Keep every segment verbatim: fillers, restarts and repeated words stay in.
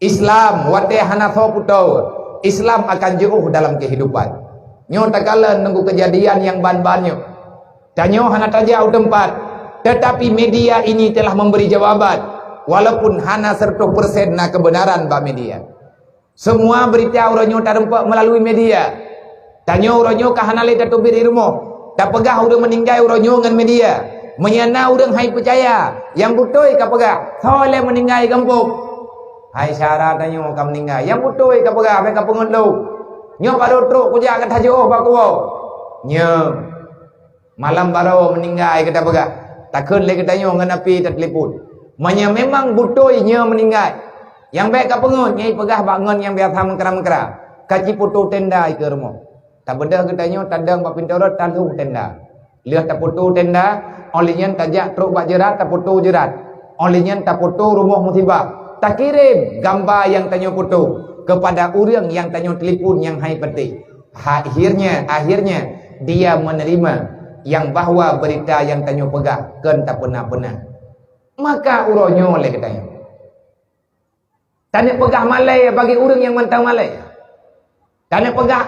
Islam watée hana soe putôh, Islam akan jiôh dalam keuhidupan. Nyoe takalon nunggu keujadian nyang ban-ban nyoe. Tanyoe hana tajak u teumpat, tetapi media ini telah memberi jawaban, walaupun hana seratus persen na keubeunaran bak media. Semua beurita uroe nyoe tareumpok meulalu media. Tanyoe uroe nyoe ka hana lé tateubiet di rumoh, tapeugah ureuëng meuninggai uroe nyoe ngon media. Meunyoe na ureuëng hai peucaya, nyang beutôi ka peugah, soe lé meuninggai gampông. Hai syara tanyoe ka meuninggai, nyang beutôi ka peugah, bék ka peungeut lom. Nyoe barô trok kujak ka tajoh bak kuwoe. Nyoe. Malam barô meuninggai gata peugah, takheun lé geutanyoe ngon api tatelepon. Meunyoe memang beutôi nyoe meuninggai, nyang bék ka peungeut, nyoe peugah bak ngon nyang biasa meukra-meukra, ka jiputoh tenda ikeue rumoh. Tabeudôh geutanyoe tadong bak pintoe rot, talhôh tenda. Lheueh taputoh tenda, óh lheueh nyan tajak trok bak jeurat, taputoh jeurat. Óh lheueh nyan taputoh rumoh musibah. Takirém gamba nyang tanyoe putoh keupada ureuëng nyang tanyoe telepon nyang hai patéh. Akhirnya, akhirnya dia menerima yang bahwa berita yang tanyoe peugah kon tapeuna-peuna. Maka uroe nyoe lé geutanyoe, taneuk peugah malée bagi ureuëng nyang mantong malée. Taneuk peugah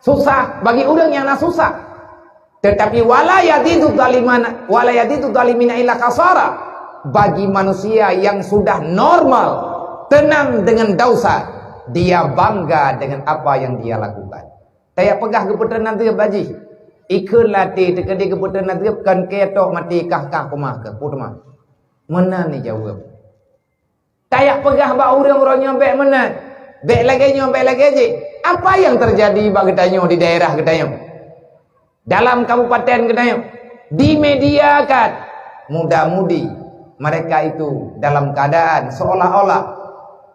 susah bagi ureuëng nyang na susah. Tetapi wala yazidu zalimana, wala yazidu zalimina illa khasara. Bagi manusia yang sudah normal, tenang dengan dosa, dia bangga dengan apa yang dia lakukan. Tajak peugah geupeutreun azeub bak jih. Ikheun latée teukeudi geupeutreun azeub kon keu tok maté kah-kah keumah keu peue teuma. Meunan jaweueb. Tajak peugah bak ureuëng uroe nyoe bék meunan, bék lagée nyoe, bék lagée jih. Apa yang terjadi bak geutanyoe di daerah geutanyoe? Dalam kabupaten geutanyoe, dimediakan muda-mudi mereka itu dalam keadaan seolah-olah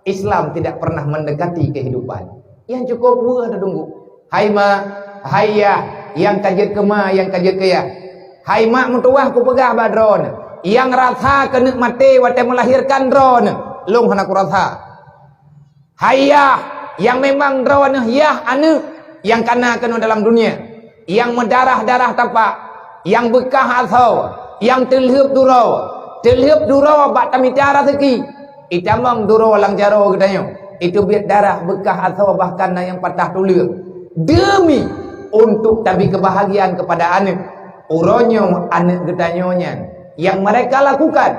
Islam tidak pernah mendekati kehidupan. Nyang cukup weueh tatunggu. Hai mak, hai yah, nyang ka jeuet keu ma, nyang ka jeuet keu yah. Hai mak meutuwah kupeugah bak droeneuh, nyang rasa keuneuk maté watée meulahirkan droeneuh, lôn hana kurasa. Hai yah, nyang memang droeneuh yah aneuëk nyang kana keunoe dalam dunia, nyang meudarah-darah tapak, nyang beukah asoe, nyang teulheueb duroe, teulheueb duroe bak tamita raseuki, itamong duroe lam jaroe geutanyoe, iteubiet darah beukah asoe bahkan na nyang patah tuleueng. Demi untuk tabi keubahagiaan keupada aneuëk, uroe nyoe aneuëk geutanyoe nyan nyang mereka lakukan,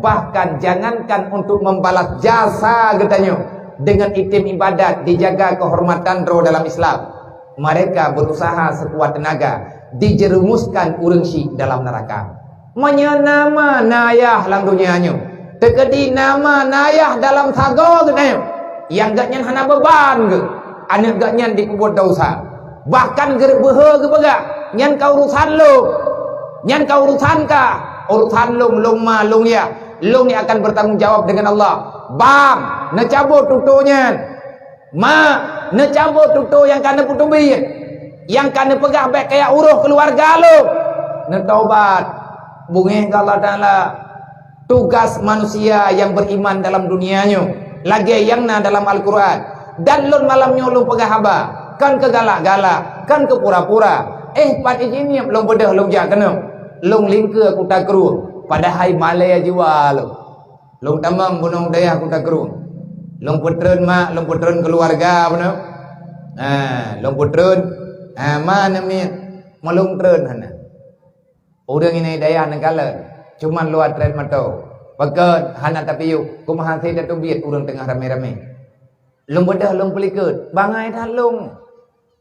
bahkan jangankan untuk membalas jasa geutanyoe dengan item ibadat, dijaga kehormatan droe dalam Islam, mereka berusaha sekuat tenaga dijerumuskan ureuëng syik dalam neraka. Meunyoe na ma na yah lam donya nyoe, teukeudi na ma na yah dalam sagoe geutanyoe, nyang geuhnyan hana beuban geuh, aneuëk geuhnyan dipeubuet desya. Bahkan geureubeuhe geupeugah, "Nyan ka urusan lôn. Nyan ka urusan kah. Urusan lôn, lôn ma, lôn yah. Lôn nyang akan bertanggung jawab dengan Allah." Bang, neucabot tutoe nyan. Mak, neucabot tutoe nyang ka neupeuteubiet, nyang ka neupeugah bék kajak uroh keuluwarga lôn. Neutobat, beungéh keu Allah Taala. Tugas manusia nyang beriman dalam dunia nyoe, lagée nyang na dalam Al-Qur'an. Dan lôn malam nyoe lôn peugah haba, kon keu galak-galak, kon keu pura-pura. Eh, pat jih nyoe lôn beudôh lôn jak keunoe. Lôn lingkeue Kuta Krueng, padahai malée jiwa lôn. Lôn tamong bunoe dayah Kuta Krueng. Lôn peutreun mak, lôn peutreun keuluwarga bunoe. Ha, lôn peutreun, ha, ma neumiet, meulôn treun hana. Ureuëng inai dayah neukalon, cuman luwa trét meuto. Pakon hana tapiôh, kumaha hase tateubiet ureuëng teungoh ramé-ramé. Lôn beudôh lôn peulikot, bangai that lôn.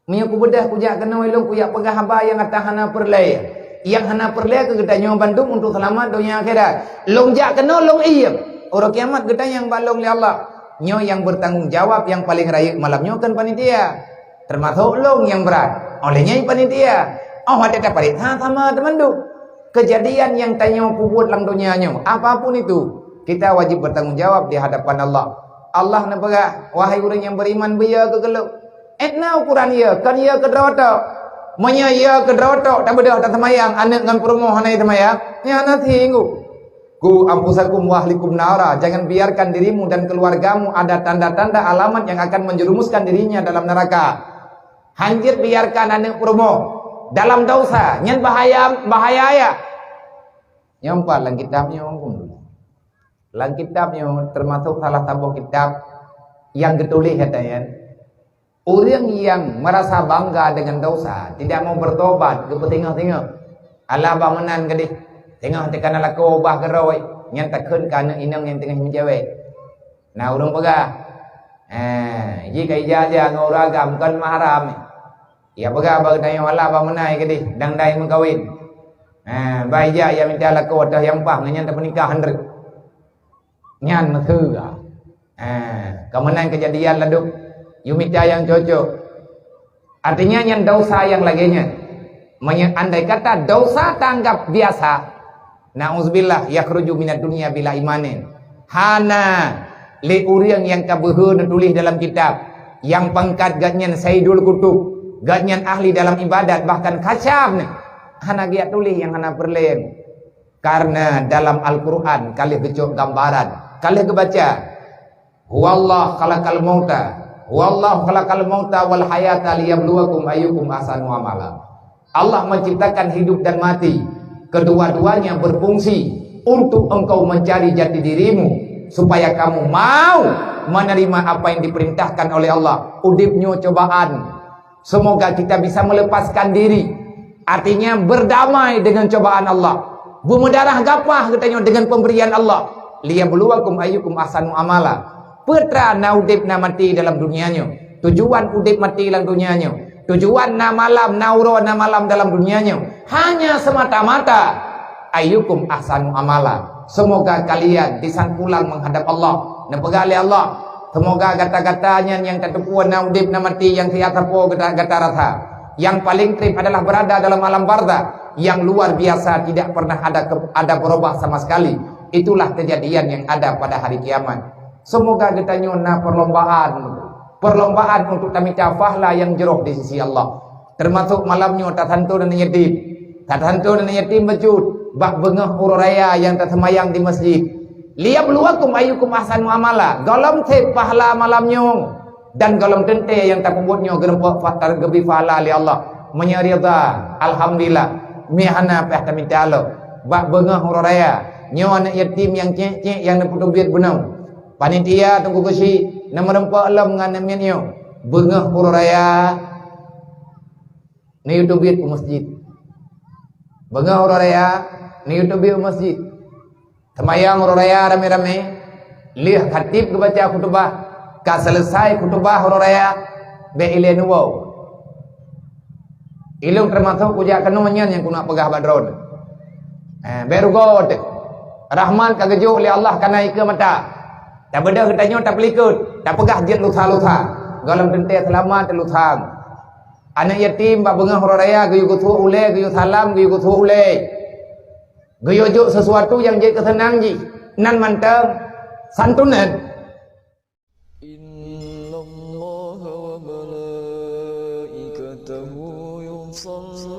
Meunyoe kubeudôh kujak keunoe lôn kujak peugah haba nyang ata hana peureulée. Nyang hana peureulée keu geutanyoe bandum untuk seulamat donya akhirat. Lôn jak keunoe lôn iem. Uroe kiamat geutanyong bak lôn lé Allah. Nyoe nyang bertanggung jawab nyang paleng rayeuk malam nyoe kon panitia. Teumasok lôn nyang brat. Óh lheueh nyan panitia. Óh watée tapareksa sama teumandum. Kejadian nyang tanyoe peubuet lam donya nyoe, apapun itu, kita wajib bertanggung jawab di hadapan Allah. Allah neupeugah, "Wahai ureuëng nyang beriman, beuyo keu keu lôn." Ék na ukuran yo, kon yo keudroe tok. Meunyoe yo keudroe tok, tabeudôh taseumayang, aneuëk ngon peurumoh hana seumayang, nyan hana singgung. "Qu anfusakum wa ahlikum nara," jangan biarkan dirimu dan keluargamu ada tanda-tanda alamat yang akan menjerumuskan dirinya dalam neraka. Hanjeuet biarkan aneuëk peurumoh dalam desya, nyan bahaya, bahaya ya. Nyang pat lam kitab nyoe, lam kitab nyoe teumasok salah saboh kitab Nyang geutuléh kata nyan, ureuëng nyang merasa bangga dengan dosa, tidak mau bertobat, geupeusingoh-singoh. Alah bah meunan gadih, singoh teuka na lakoe bah keurôi, nyan takheun keu aneuëk inong nyang teungoh meucewek. Na ureuëng peugah, "Eh, jih ka ija-ija ngon ureuëng agam, kon mahram." Ia peugah bak geutanyoe, "Alah bah meunan gadih, dang dai meukawen." Eh, bah ija ia mita lakoe ateueh nyang paih, ngon nyan tapeunikah han rhot. Nyan meuteugah. Ha, ka meunan keujadian ladôm, yue mita nyang cocok. Artinya nyan dosa nyang lagée nyan. Meunyoe andai kata dosa taanggap biasa, na'udzubillah, yakhruju minad dunya bila imanin. Hana lé ureuëng nyang ka beuhe neutuléh dalam kitab, nyang pangkat gobnyan Saidul Kutub, gobnyan ahli dalam ibadat, bahkan kasyaf nyan. Hana geujak tuléh nyang hana peureulée. Karena dalam Al-Quran ka lheueh geucok gambaran, ka lheueh geubaca, "Huwallah khalaqal mauta, huwallah khalaqal mauta wal hayata liyabluwakum ayyukum ahsanu amala." Allah menciptakan hidup dan mati, kedua-duanya berfungsi untuk engkau mencari jati dirimu, supaya kamu mau menerima apa yang diperintahkan oleh Allah. Udeb nyoe cobaan. Semoga kita bisa melepaskan diri. Artinya berdamai dengan cobaan Allah. Beumeudarah gapah geutanyoe dengan pemberian Allah. "Liyabluwakum ayyukum ahsanu amala." Peue teuma na udeb na maté dalam dunia nyoe? Tujuan udeb maté lam dunia nyoe, tujuan na malam, na uroe, na malam dalam dunia nyoe, hanya semata-mata ayyukum ahsanu amala. Semoga kalian disangkulang menghadap Allah. Neupeugah lé Allah, semoga gata-gata nyan nyang tateupeue na udeb na maté nyang siat sapo gata, gata rasa. Yang paling treb adalah berada dalam alam barzakh yang luar biasa, tidak pernah ada ke, ada berubah sama sekali. Itulah kejadian yang ada pada hari kiamat. Semoga geutanyoe na perlombaan, perlombaan untuk tamita pahala yang jroh di sisi Allah. Termasuk malam nyoe tasanton aneuk yatim. Tasanton aneuk yatim bacut bak beungoh uroe raya nyang taseumayang di masjid. "Liyabluwakum ayyukum ahsanu amala." Gohlom sép pahala malam nyoe dan gohlom teuntée nyang tapeubuet nyoe geurumpok fa-, geubri pahala lé Allah. Meunyoe ridha, alhamdulillah. Meuhana payah tamita lom. Bak beungoh uroe raya, nyoe aneuk yatim nyang cék-cék nyang neupeuteubiet bunoe. Panitia Teungku Geuchik na meureumpok lom ngon aneuk miet nyoe. Beungoh uroe raya, neuyue teubiet u masjid. Beungoh uroe raya, neuyue teubiet u masjid. Seumayang uroe raya ramé-ramé, lheueh khatib geubaca khutubah, ka seuleusai khutubah uroe raya, bék ilée neuwoe. Ilôn teumasok kujak keunoe nyan nyang kuneuk peugah bak droeneuh. Eh, bék rugoe teuh. Rahmat ka geujok lé Allah kana ikeue mata. Tabeudôh geutanyoe tapeulikot, tapeugah jeuet lusa-lusa. Gohlom teuntée seulamat lusa. Aneuk yatim bak beungoh uroe raya geuyue geusuek ulée, geuyue salam, geuyue geusuek ulée. Geuyue jok sesuatu nyang jeuet keu seunang jih. Nan mantong santunan. Innallaha wa malaikatahu yusalluna